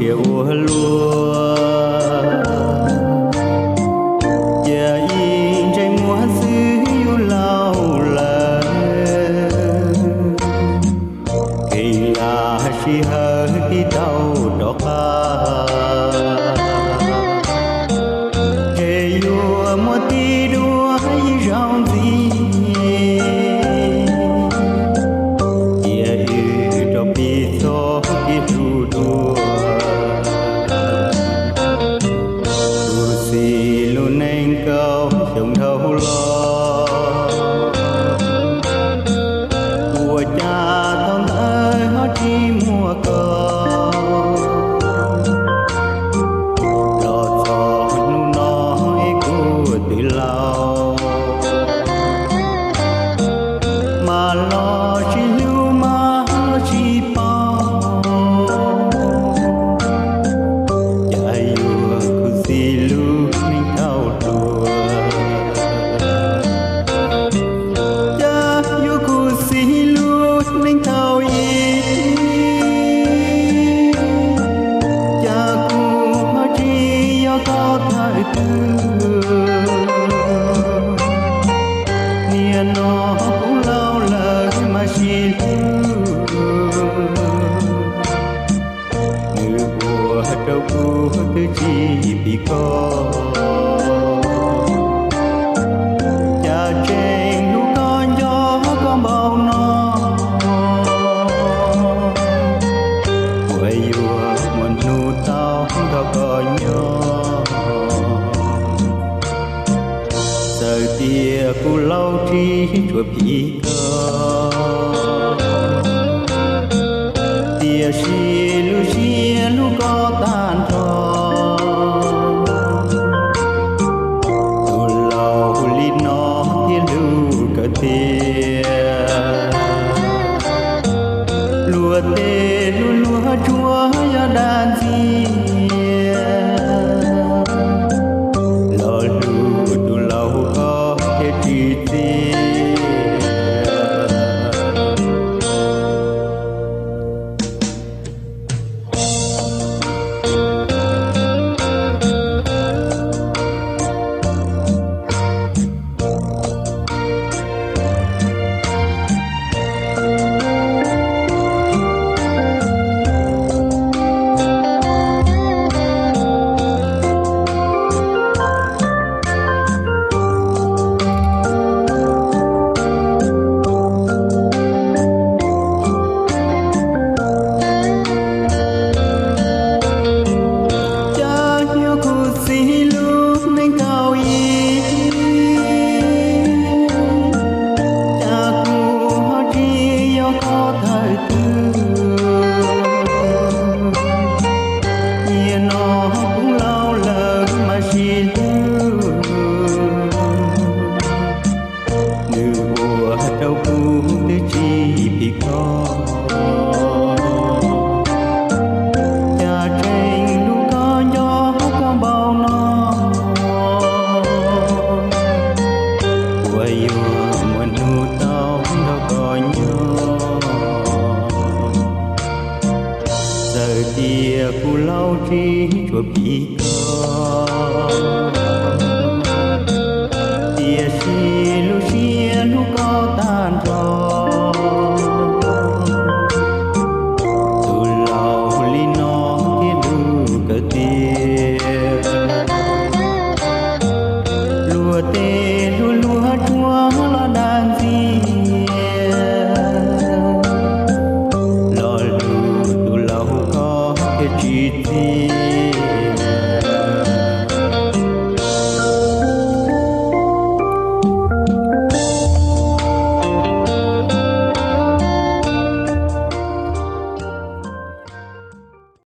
Cia ua luaj, cia ib ntsais muag xwb yus laus lawm. Kheev lam sij hawm tiv tau rov qab, ntshe yuav muaj tig dua ib zaug ntxiv. Cia wb rov pib txog kev hlub dua, kuv xib lub neej kaum xyoo dhau los, ua cas thaum ntawd ho tsis muaj koj. Los txog hnub no es kuv twb laus, mas los sib hlub mas los sib paub, cas yuav khuv xim lub neej thaum hluas. Cas yuav khuv xim lub neej thaum ub, cas kuv ho tsis yog koj thawj tug. Nim no kuv laus lawm mas sib hlub, nws ua rau kuv twb tsis phim koj. Cas tseem hlub koj nco koj npaum no, puas yuav muaj hnub tau nrog koj nyob. Txawm tias kuv laus tsis tshua phim koj, tiam sis lub siab hlub koj tag nrho. Tus laus li no thiaj hlub kawg tiag, luag tej hlub luag tsuas yog dag ntxias. Los hlub tus laus koj thiaj tsis txias. Cas yuav khuv xim lub neej thaum ub, cas kuv ho tsis yog koj thawj tug. Nim no kuv laus lawm mas sib hlub, nws ua rau kuv twb tsis phim koj. Cas tseem hlub koj nco koj npaum no, puas yuav muaj hnub tau nrog koj nyob. Txawm tias kuv laus tsis tshua phim koj, tiam sis lub siab hlub koj tag nrho. Tus laus li no thiaj hlub kawg tiag, luag tej hlub luag tsuas los dag ntxias. Los hlub tus laus koj thiaj tsis txias.